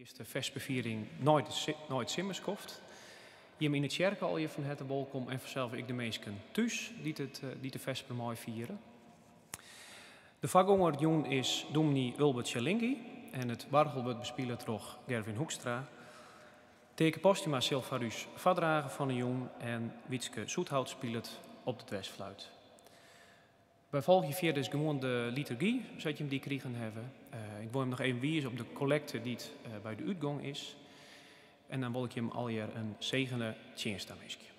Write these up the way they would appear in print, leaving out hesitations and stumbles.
Earste fersperfiering nei it simmerskoft. Jim yn 'e tsjerke allegear fan herte wolkom en fansels ek de minsken thús dy't it, dy't de fesper meifiere. De foargonger jûn is dûmny Ulbe Tjallingii en it oargel wurdt bespile troch Gerwin Hoekstra. Teake Postuma sil foar ús foardrage fan 'e jûn en Wietske Zoethout spilet op de dwersfluit. Wy folgje fierders gewoan de liturgy sa't jim dy krigen hawwe. Ik wol jim noch even wize op de kollekte dy't by de útgong is. En dan wol ik jim allegear in segene tsjinst tawinskje.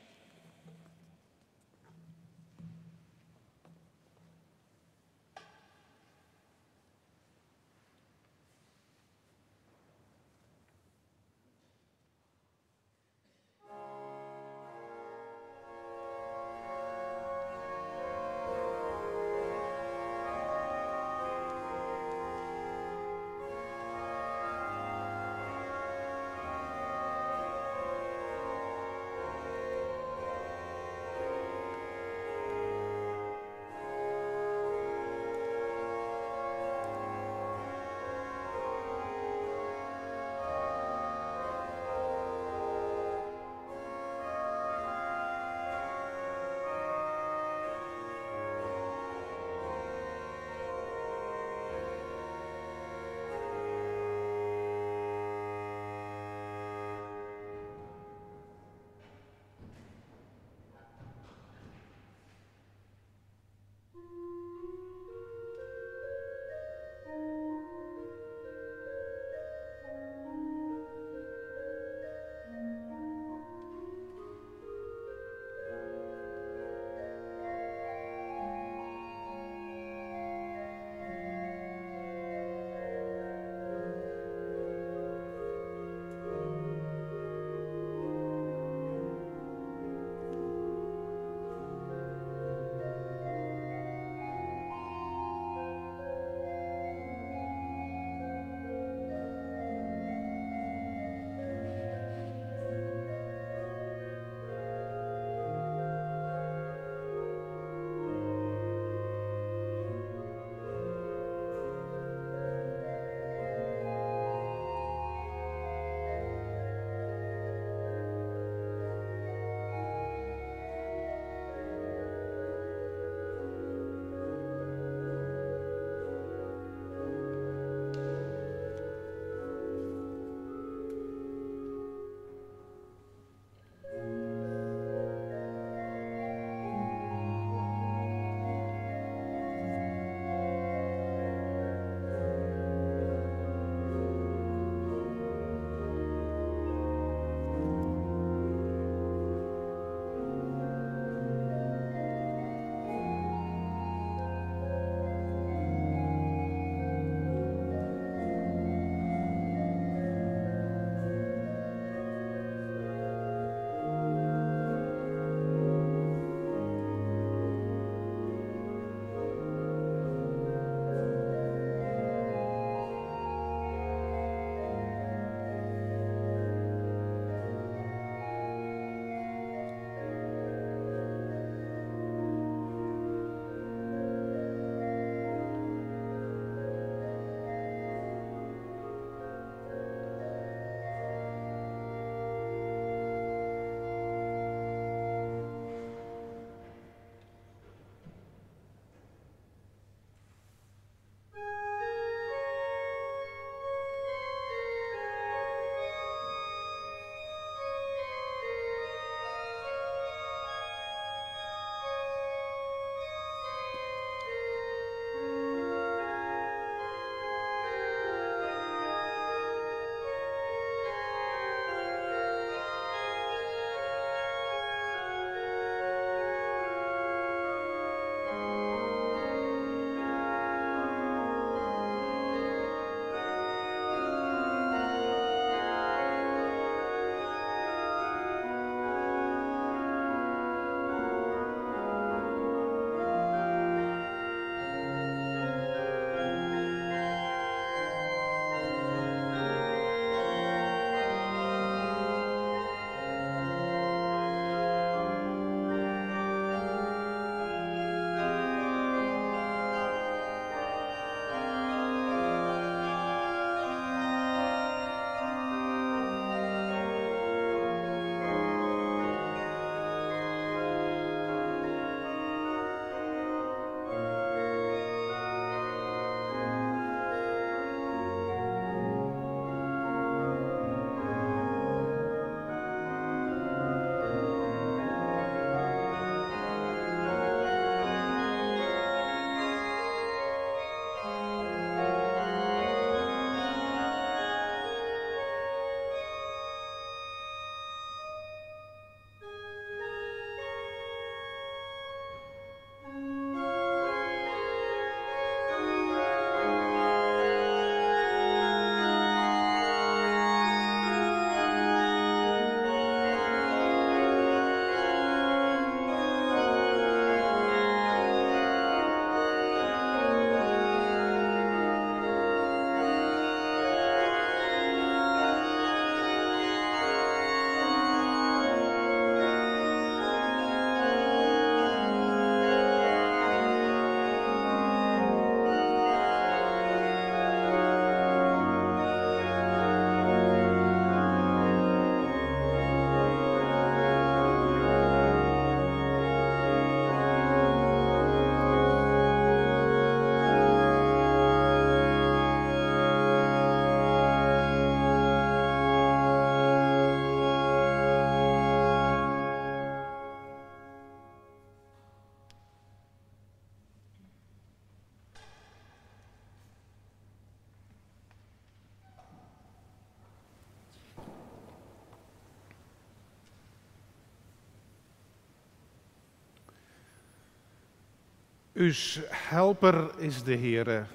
Us helper is de Heare.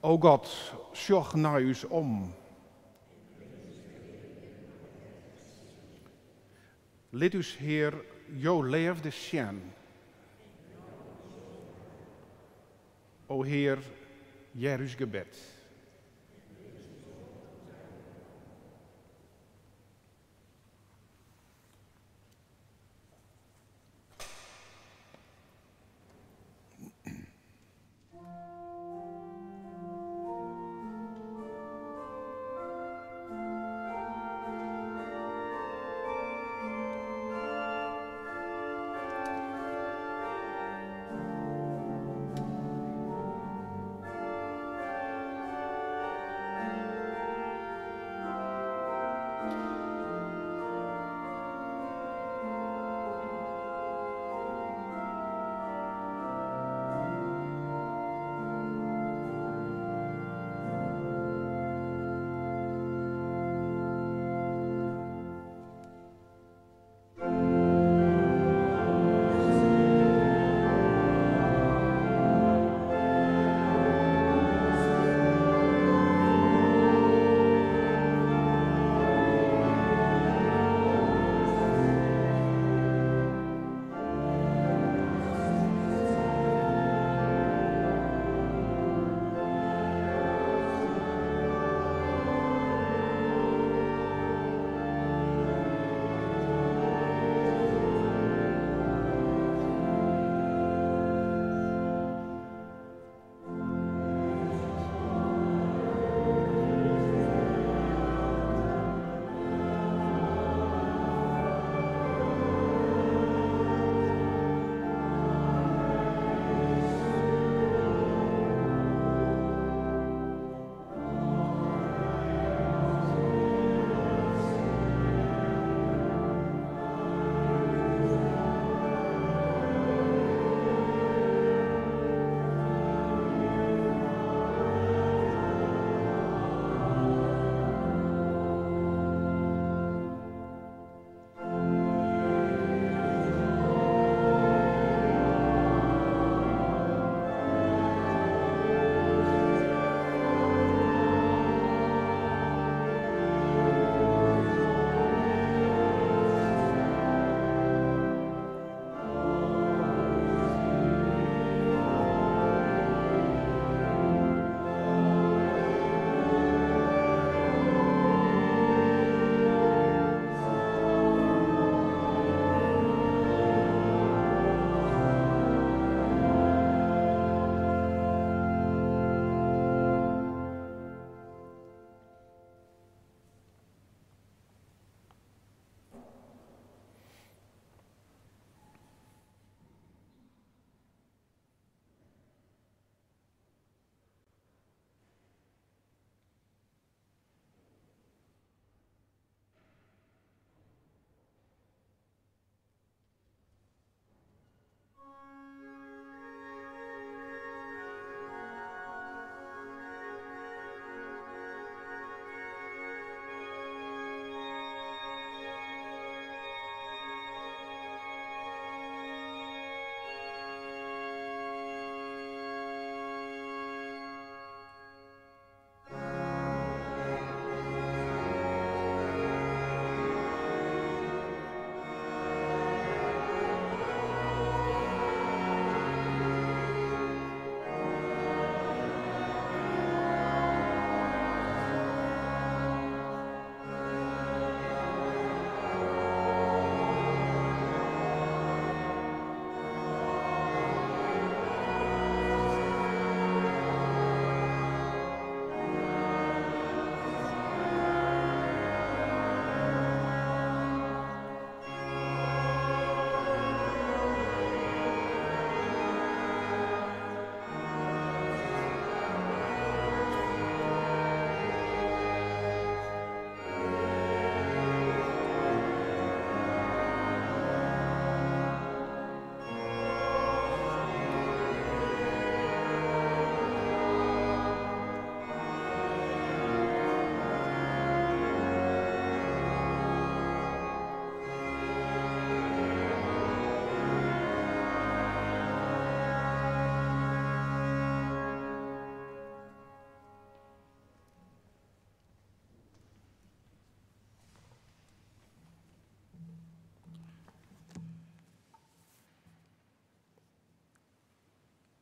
O God, sjoch nei ús om. Lit ús, Hear, jo leafde sjen. O Hear, hear ús gebed.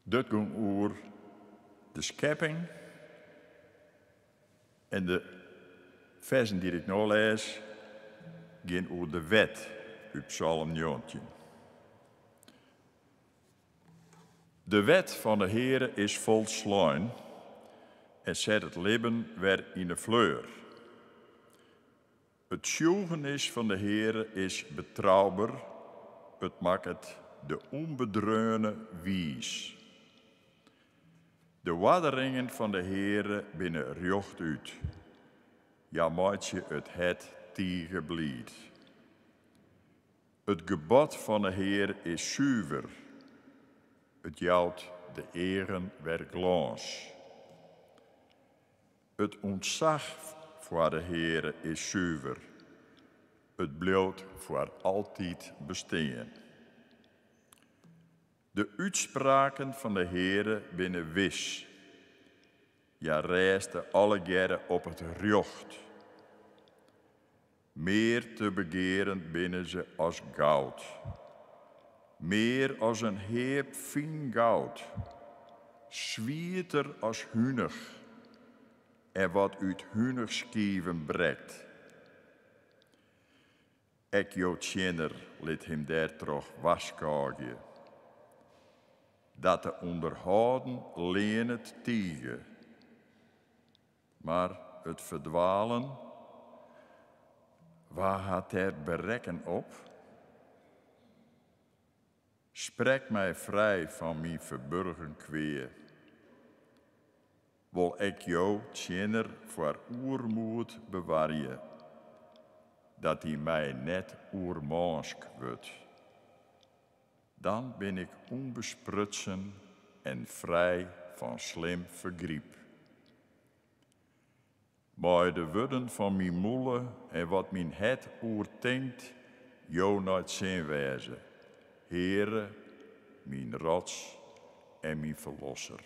Dat gong oer de skepping en de fersen dy't ik no lês gean oer de wet út Psalm 19. De wet fan de Heare is folslein en set it libben wer yn 'e fleur. It tsjûgenis fan de Heare is betrouber, it makket de ûnbedreaune wiis. De oarderingen fan de Heare binne rjochtút, hja meitsje it hert tige bliid. It gebod fan 'e Hear is suver, it jout de eagen wer glâns. It ûntsach foar de Heare is suver, it bliuwt foar altyd bestean. De útspraken fan de Heare binne wis, hja rêste allegearre op it rjocht. Mear te begearen binne se as goud, mear as in heap fyn goud, swieter as hunich en wat út hunichskiven brekt. Ek jo tsjinner lit him dêrtroch warskôgje. Dat te ûnderhâlden leannet tige. Mar it ferdwalen, wa hat dêr berekken op? Sprek my frij fan myn ferburgen kwea. Wol ek jo tsjinner foar oermoed bewarje, dat dy my net oermânsk wurdt. Dan bin ik ûnbesprutsen en frij fan slim fergryp. Mei de wurden fan myn mûle en wat myn hert oertinkt, Jo nei 't sin wêze, Heare, myn rots en myn ferlosser.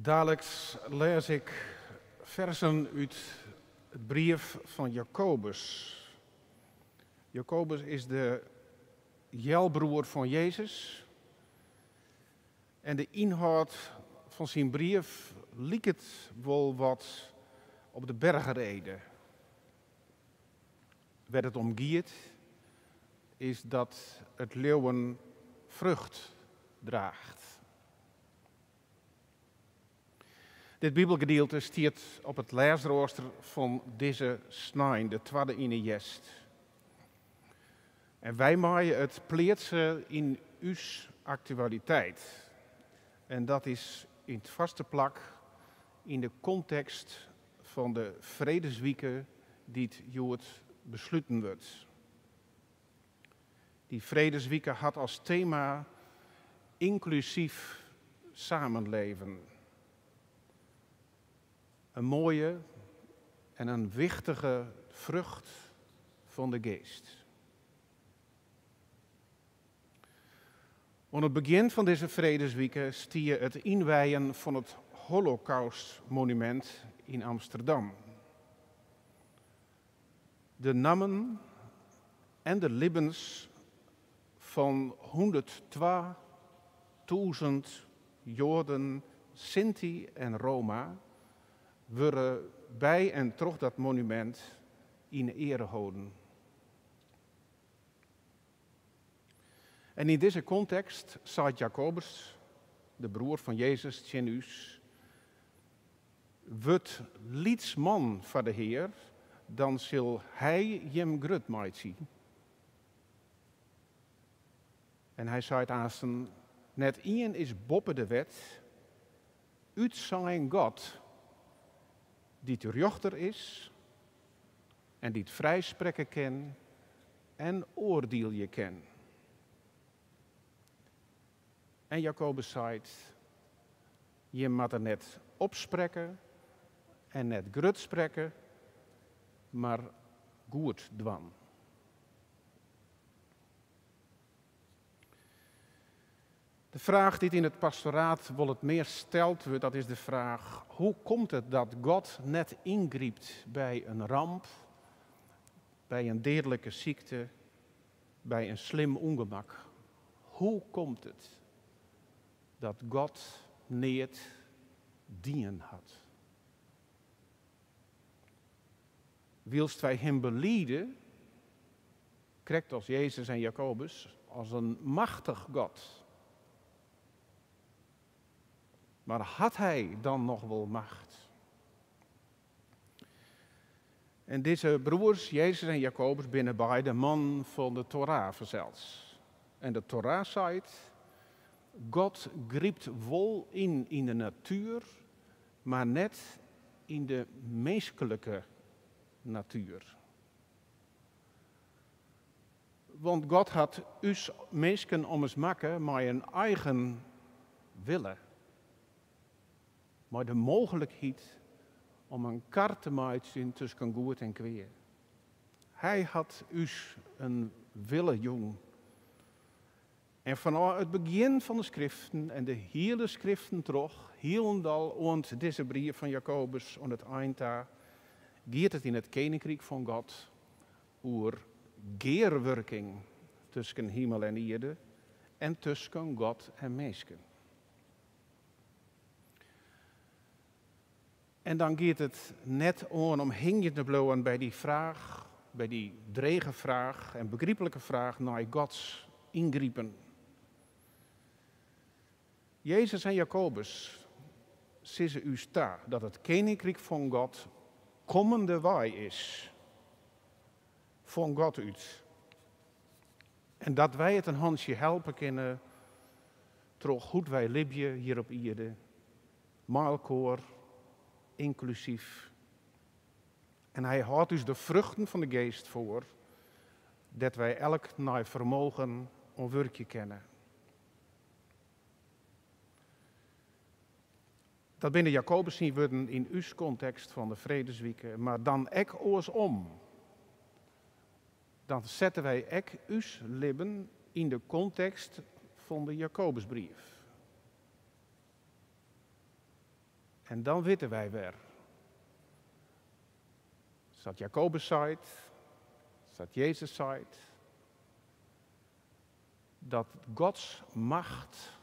Daliks lês ik fersen út it brief fan Jakobus. Jakobus is de healbroer fan Jezus. En de ynhâld fan syn brief liket wol wat op de berchrede. Wêr't it om giet is dat it leauwen frucht draacht. Dit Bibelgedielte stiet op it lêsroaster fan dizze snein, de twadde yn 'e hjerst. En wy meie it pleatse yn ús aktualiteit. En dat is yn it foarste plak yn de kontekst fan de Fredeswike dy't hjoed besluten wurdt. Dy Fredeswike hat as tema ynklusyf samenleven. In moaie en in wichtige frucht fan de Geast. Oan it begjin fan dizze Fredeswike stie it ynwijen fan it Holocaustmonumint yn Amsterdam. De nammen en de libbens fan 102.000 Joaden, Sinti en Roma wurde by en troch dat monumint yn eare holden. En yn dizze kontekst seit Jakobus, de broer fan Jezus, tsjin ús, Wurd lyts man foar de Hear, dan sil Hy jim grut meitsje. En hy seit aansten, Net ien is boppe de wet, útsein God, dy't rjochter is en dy't frijsprekke kin en oardielje kin. En Jakobus seit, Jim moatte net opsprekke en net grut sprekke, mar goed dwaan. De fraach dy't yn it pastoraat wol it meast steld wurdt, dat is de fraach, hoe komt it dat God net yngrypt by in ramp, by in deadlike sykte, by in slim ûngemak? Hoe komt it dat God neat dien hat? Wylst wy Him belide, krekt as Jezus en Jakobus, as in machtich God. Mar hat Hy dan noch wol macht? En dizze broers, Jezus en Jakobus, binne beide mannen fan de Torah fansels. En de Torah seit, God grypt wol yn yn de natuer, mar net yn de minsklike natuer. Want God hat ús minsken ommers makke mei in eigen wille. Mei de mooglikheid om in kar te meitsjen tusken goed en kwea. Hy hat ús in wille jûn. En fanôf it begjin fan de Skriften en de hiele Skriften troch, hielendal oant dizze brief fan Jakobus oan it ein ta, giet it yn it Keninkryk fan God oer gearwurking tusken himel en ierde en tusken God en minsken. En dan giet it net oan om hingjen te bliuwen by dy fraach, by dy drege fraach en begryplike fraach nei Gods yngripen. Jezus en Jakobus sizze ús ta dat it Keninkryk fan God kommendewei is, fan God út. En dat wy it in hantsje helpe kinne troch hoe't wy libje hjir op ierde, mei elkoar, ynklusyf. En hy hâldt ús de fruchten fan de Geast foar, dêr't wy elk nei fermogen oan wurkje kinne. Dat binne Jakobus syn wurden yn ús kontekst fan de Fredeswike, mar dan ek oarsom. Dan sette wy ek ús libben yn de kontekst fan de Jakobusbrief. En dan witte wy wer. Sa't Jakobus seit, sa't Jezus seit, dat Gods macht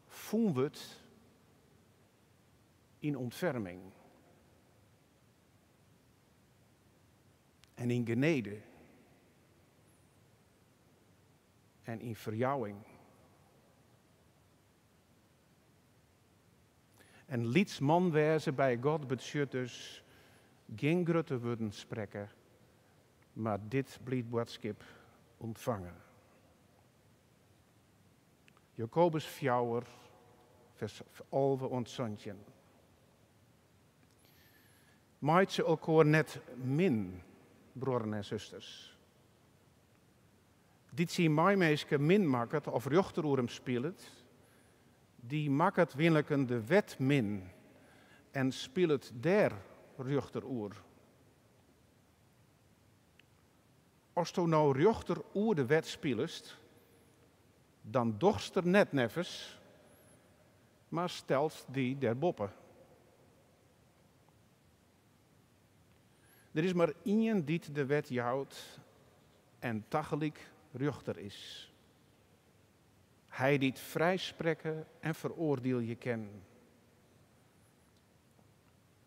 fûn wurdt yn ûntferming en yn genede en yn ferjouwing. En lyts man wêze by God betsjut dus gjin grutte wurden sprekke, mar dit bliid boadskip ûntfange. Jakobus fjouwer, fers 11 oant 17. Meitsje elkoar net min, bruorren en susters. Dy't syn meiminske min makket of rjochter oer him spilet, dy makket winliken de wet min en spilet dêr rjochter oer. Asto no rjochter oer de wet spilest, dan dochst der net neffens, mar stelst dy dêrboppe. Der is mar ien dy't de wet jout en tagelyk rjochter is. Hy dy't frijsprekke en feroardielje kin.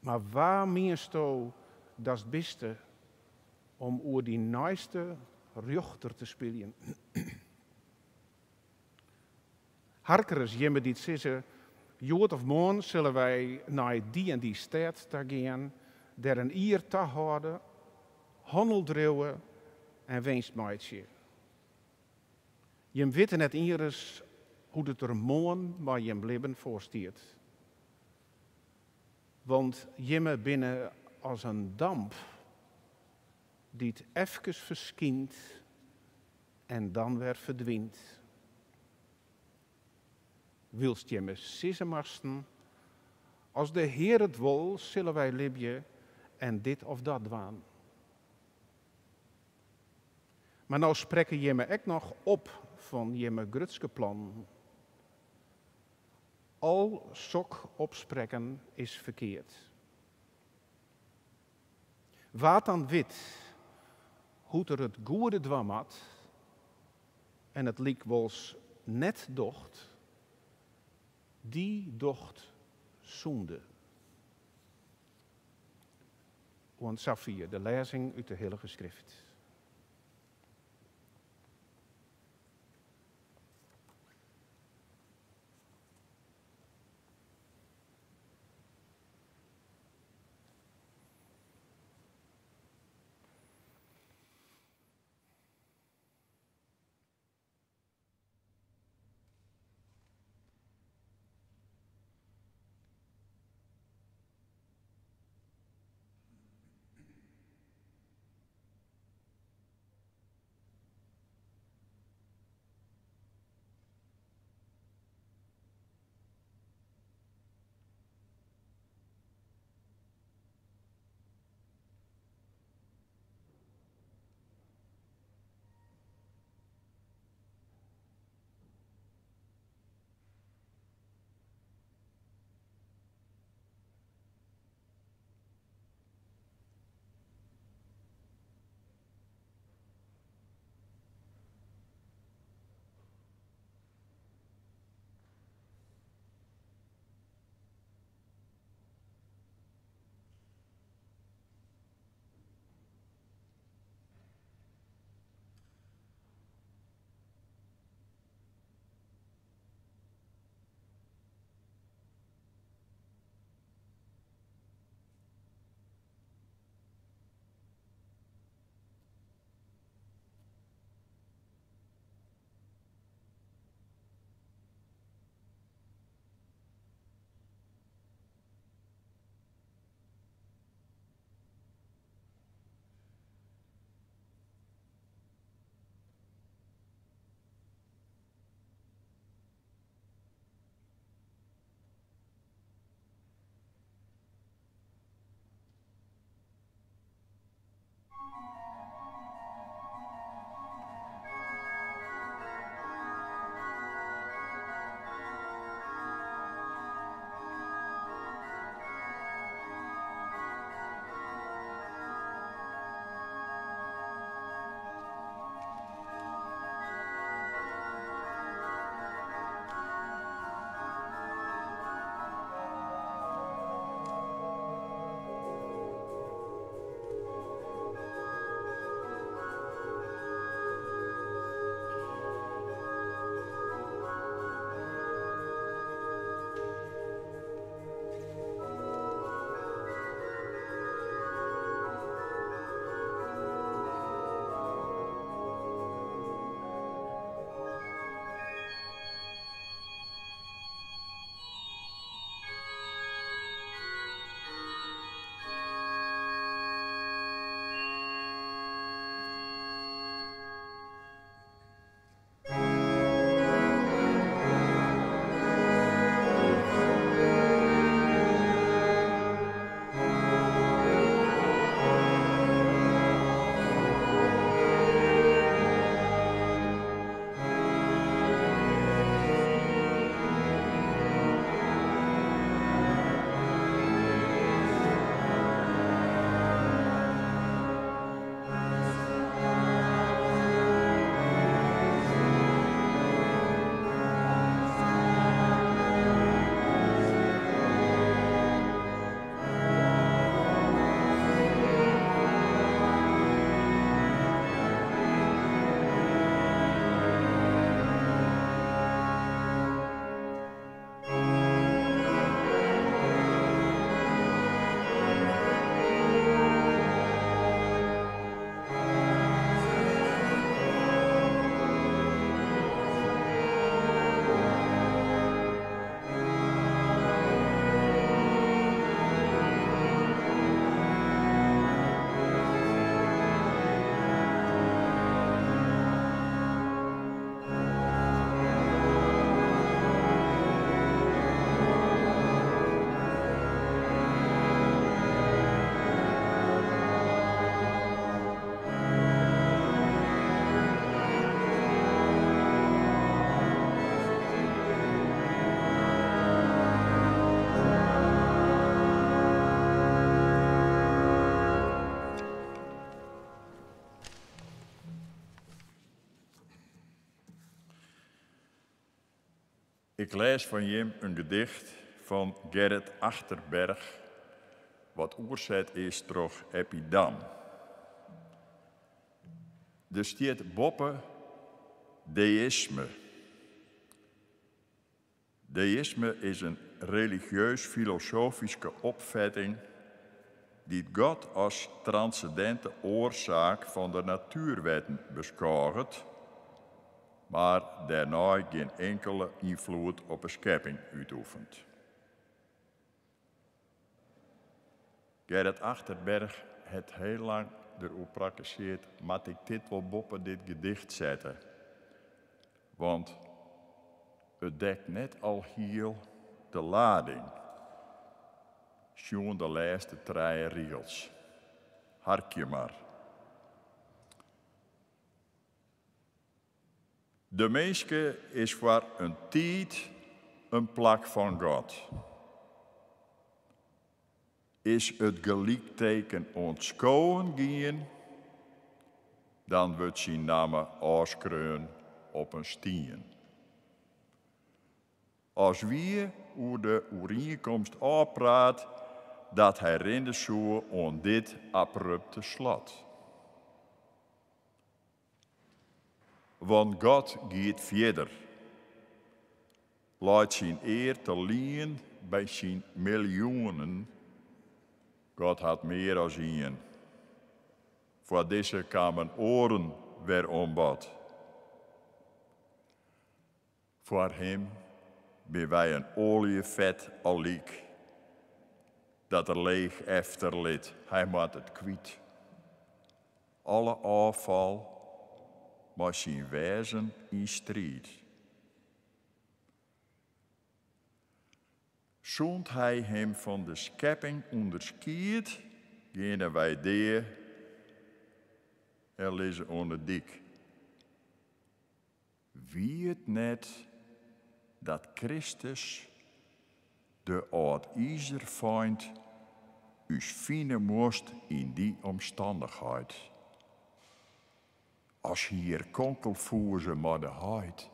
Mar wa miensto datst biste om oer dyn neiste rjochter te spyljen? Hark ris, jimme dy't sizze, Hjoed of moarn sille wy nei dy en dy stêd ta gean, dêr in jier tahâlde, hannel driuwe en winst meitsje. Jim witte net ienris hoe't it der moarn mei jim libben foar stiet. Want jimme binne as in damp dy't efkes ferskynt en dan wer ferdwynt. Wylst jimme sizze moasten, As de Hear it wol, sille wy libje en dit of dat dwaan. Mar no sprekke jimme ek noch op fan jimme grutske plannen. Al sok opsprekken is ferkeard. Wa't dan wit hoe't er it goede dwaan moat en it lykwols net docht, dy docht sûnde. Oant safier de lêzing út de Hillige Skrift. Ik lês foar jim in gedicht fan Gerrit Achterberg, wat oerset is troch Eppie Dam. Der stiet boppe deïsme. Deïsme is in religieus-filosofyske opfetting dy't God as transendinte oarsaak fan de natuerwetten beskôget, mar dêrnei gjin inkele ynfloed op 'e skepping útoefenet. Gerrit Achterberg hat hiel lang deroer prakkesearre, moat ik dit wol boppe dit gedicht sette? Want it dekt net alhiel de lading. Sjoen de lêste trije rigels. Harkje mar. De minske is foar in tiid in plak fan God. Is it gelykteken oan 't skowen gien, dan wurdt syn namme ôfskreaun op in stien. As wie oer de oerienkomst ôfpraat dat hy rinne soe oan dit abrupte slot. Want God giet fierder, leit syn ear te lien by syn miljoenen. God hat mear as ien. Foar dizze kamen oaren wer oan bod. Foar him binne wy in oaljefet allyk dat er leech efterlit. Hy moat it kwyt. Alle ôffal mei syn wêzen yn striid. Sûnt hy him fan de skepping ûnderskiedt, geane wy dea en lizze oan de dyk. Wie it net dat Kristus, de âld-izerfeint, ús fine moast yn dy omstannichheid? As hie er konkelfoeze mei de heit.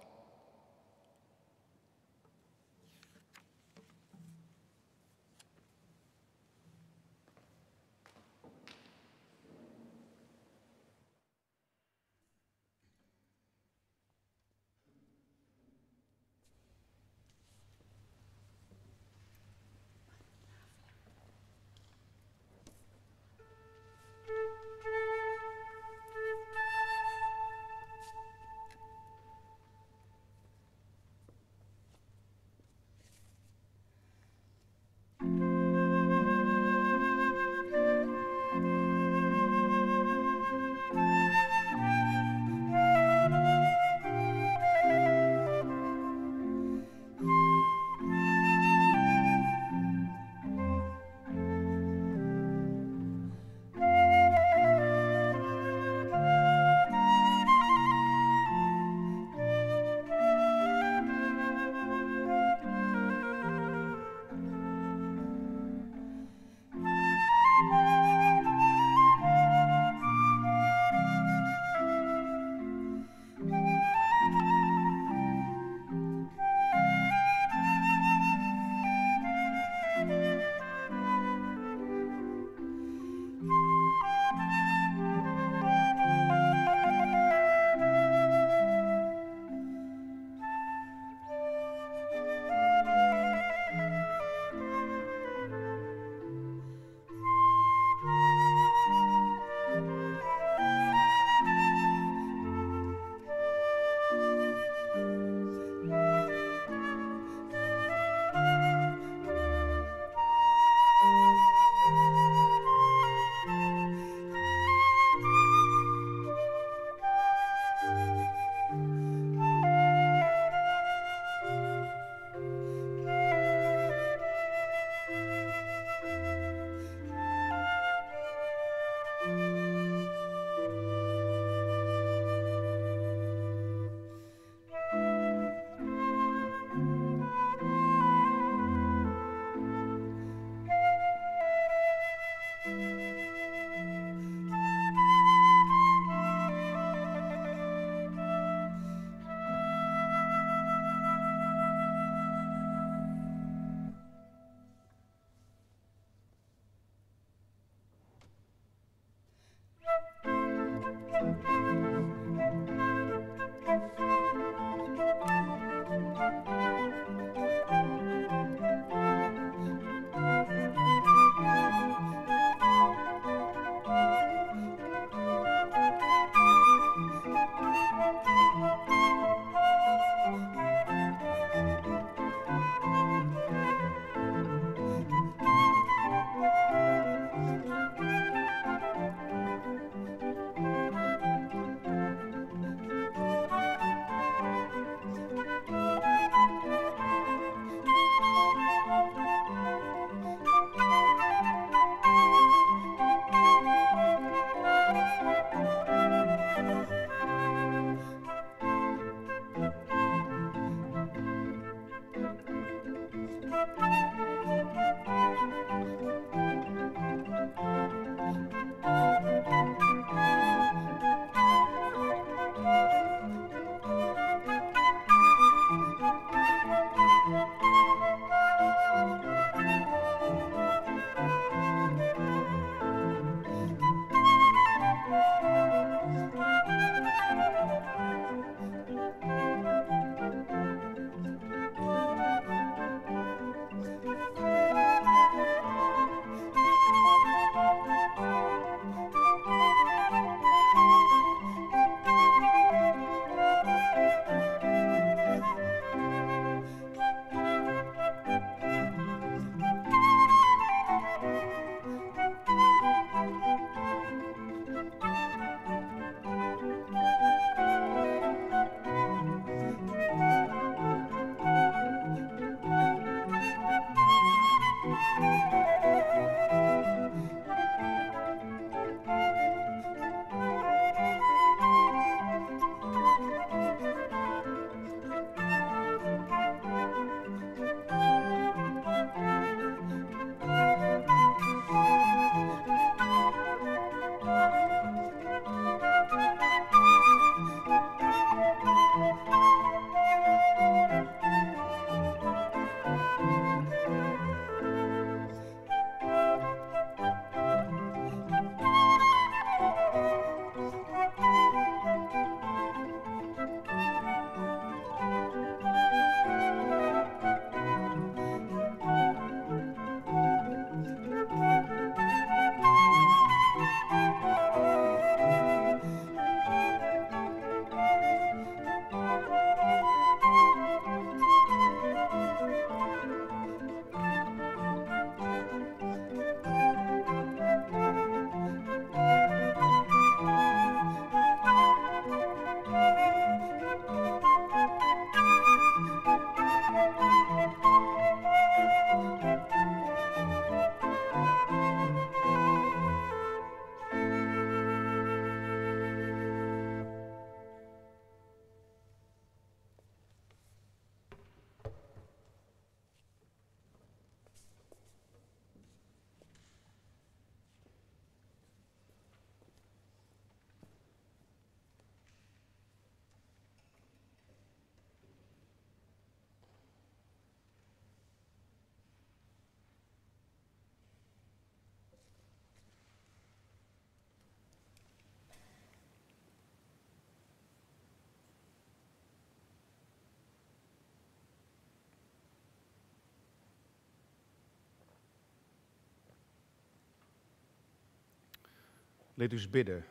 Lit ús bidde.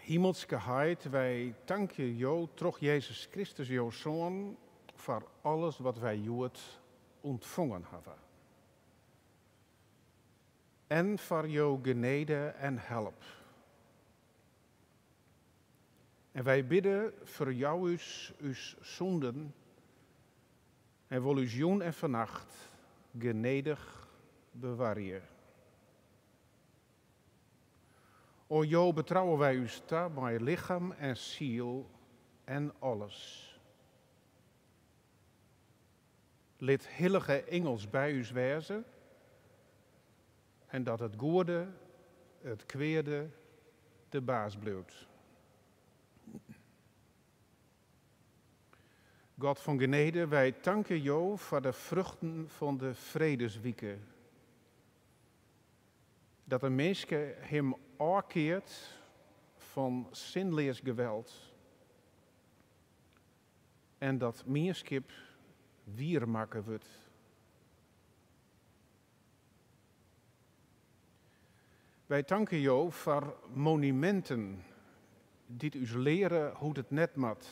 Himelske Heit, wy tankje Jo troch Jezus Kristus, jo Soan, foar alles wat wy hjoed ûntfongen hawwe. En foar jo genede en help. En wy bidde, ferjou ús ús sûnden en wol ús jûn en fannacht genedich bewarje. Oan Jo betrouwe wy ús ta mei lichem en siel en alles. Lit hillige ingels by ús wêze en dat it goede it kweade de baas bliuwt. God fan genede, wy tankje Jo foar de fruchten fan de fredeswike. Dat in minske him ôfkeart fan sinleas geweld en dat mienskip wier makke wurdt. Wy tankje Jo foar monuminten dy't ús leare hoe't it net moat.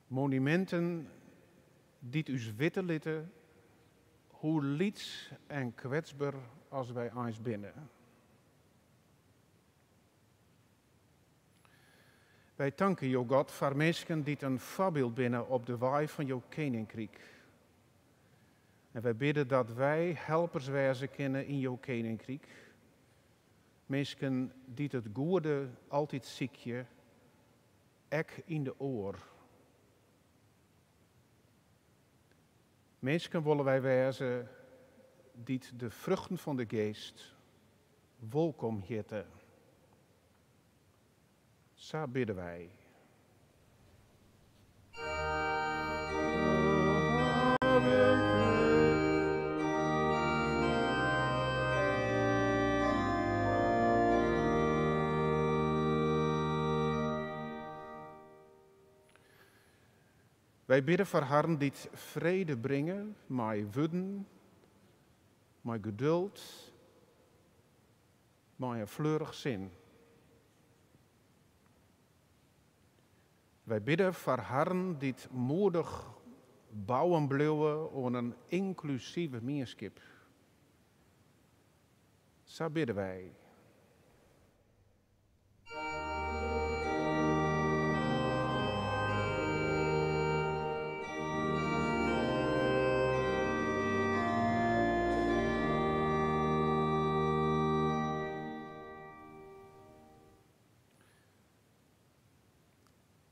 Monuminten dy't ús witte litte hoe lyts en kwetsber as wy eins binne. Wy tankje Jo, God, foar minsken dy't in foarbyld binne op de wei fan jo keninkryk. En wy bidde dat wy helpers wêze kinne yn jo keninkryk. Minsken dy't it goede altyd sykje, ek yn de oar. Minsken wolle wy wêze dy't de fruchten fan de Geast wolkom hjitte. Sa bidde wy. Wy bidde foar harren dy't frede bringe mei wurden, mei geduld, mei in fleurich sin. Wy bidde foar harren dy't moedich bouwen bliuwe oan in ynklusive mienskip. Sa bidde wy.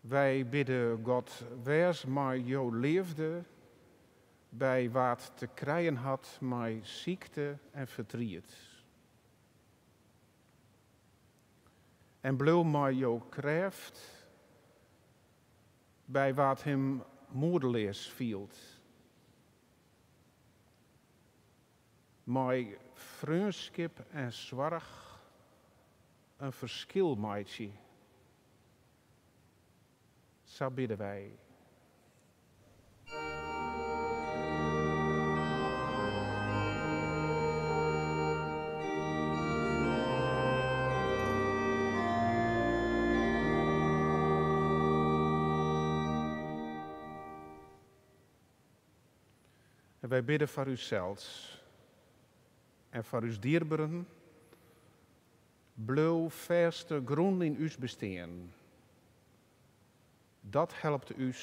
Wy bidde God, wês mei jo leafde by wa't te krijen hat mei sykte en fertriet. En bliuw mei jo krêft by wa't him moedeleas fielt. Mei freonskip en soarch in ferskil meitsje. Sa bidde wy. En wy bidde foar ússels en foar ús dierberen. Bliuw fêste grûn yn ús bestean. Dat helpt ús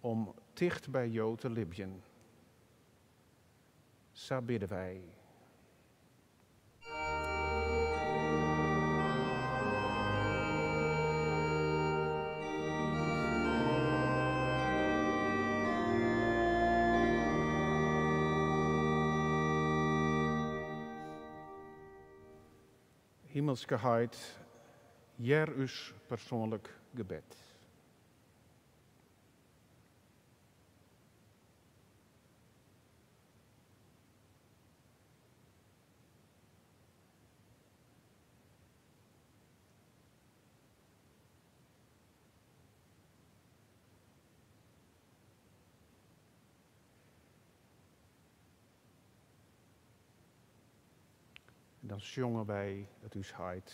om ticht by Jo te libjen. Sa bidde wy. Himelske Heit, hear ús persoanlik gebed. Dan sjonge wy it Us Heit.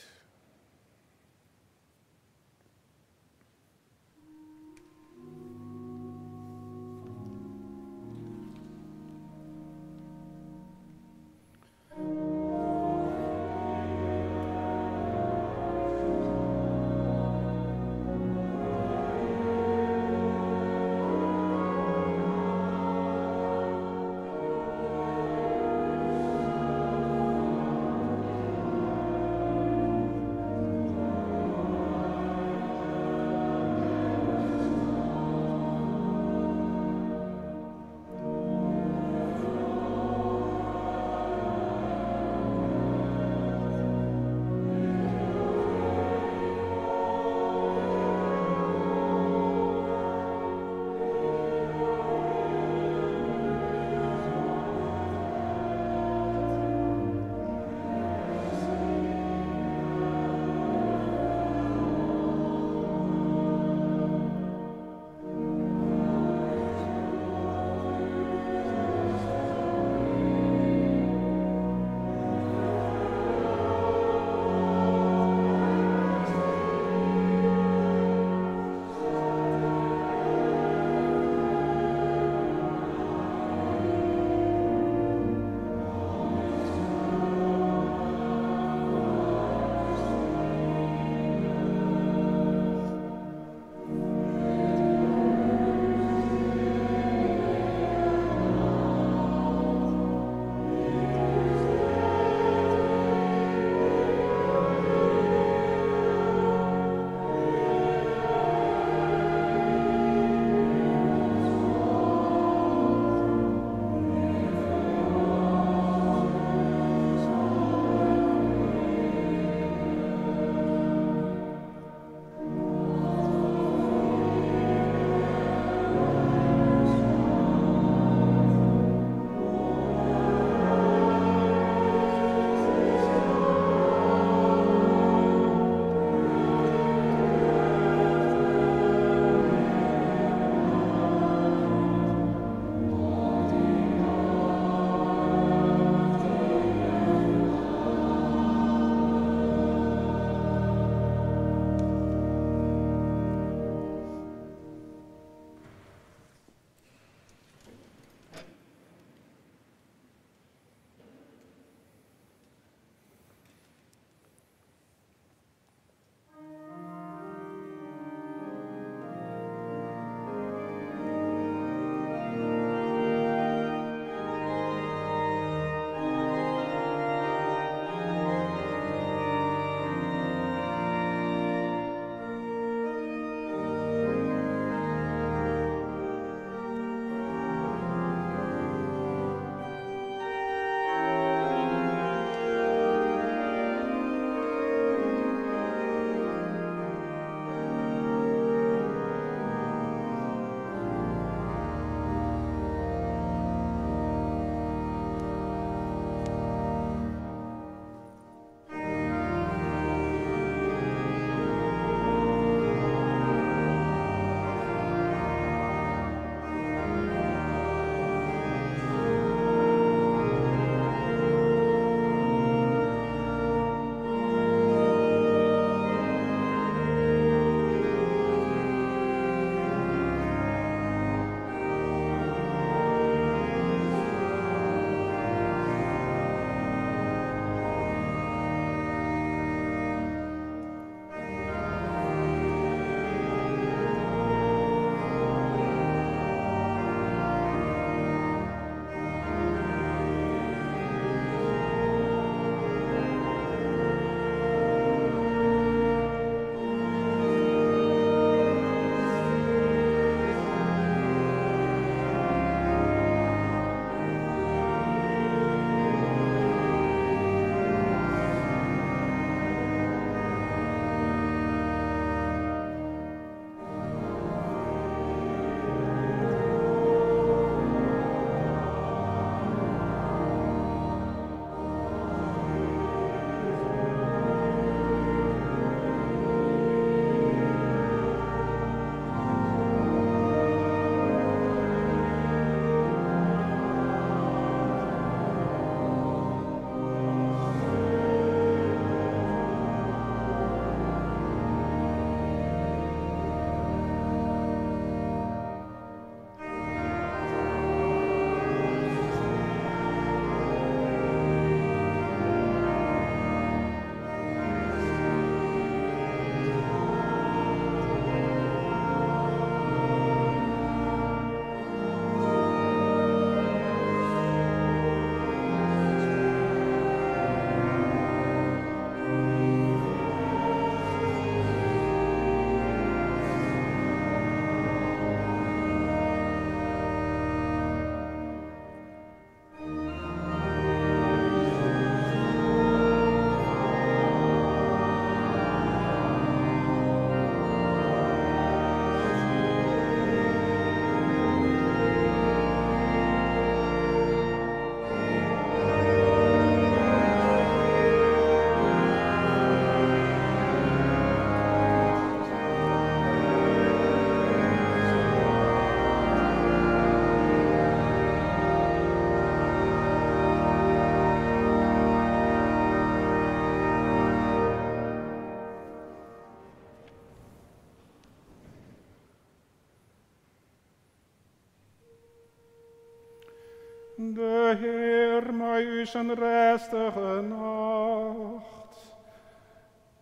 De Hear mei ús in rêstige nacht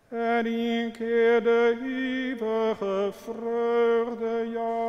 en ien kear de ivige freugde jaan.